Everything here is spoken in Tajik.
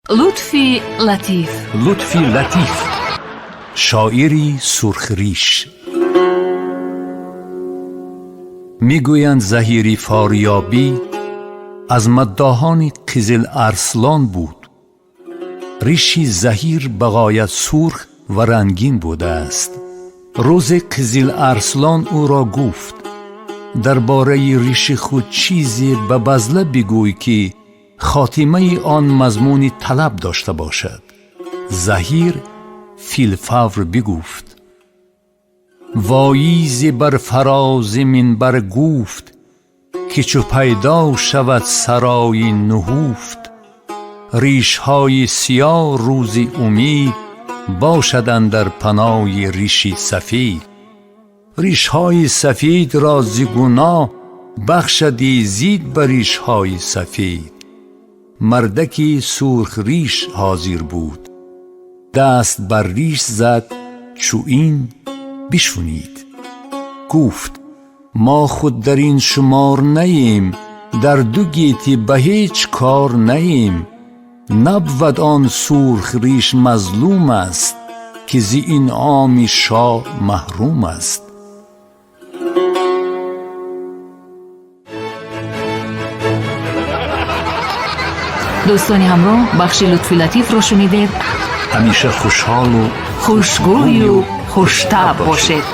Лутфи Латиф. Лутфи Латиф, шоири сурхриш. Мегӯянд, Заҳири Фориёбӣ аз маддоҳони Қизил Арслон буд. Риши Заҳир ба ғоят сурх ва рангин будааст. Рӯзе Қизил Арслон ӯро гуфт: «Дар бораи риши худ чизе ба базла бигӯй, ки хотимаи он мазмуни талаб дошта бошад». Заҳир филфавр бигуфт: «Воизе бар фарози минбар гуфт, ки чу пайдо шавад сарои нуҳуфт, ришҳои сиёҳ рӯзи умид бошад андар паноҳи риши сафид. Ришҳои сафидро зи гуноҳ бахшад изид ба ришҳои сафид». Мардаки сурхриш ҳозир буд, даст бар риш зад, чу ин бишунид, гуфт: «Мо худ дар ин шумор наем, дар ду гетӣ ба ҳеҷ кор наем. Набвад он сурхриш мазлум аст, ки зи инъоми шоҳ маҳрум аст». Дӯстони ҳамроҳ, бахши Лутфи Латифро шунидед. Ҳамеша хушҳолу хушгӯю хуштаб бошед.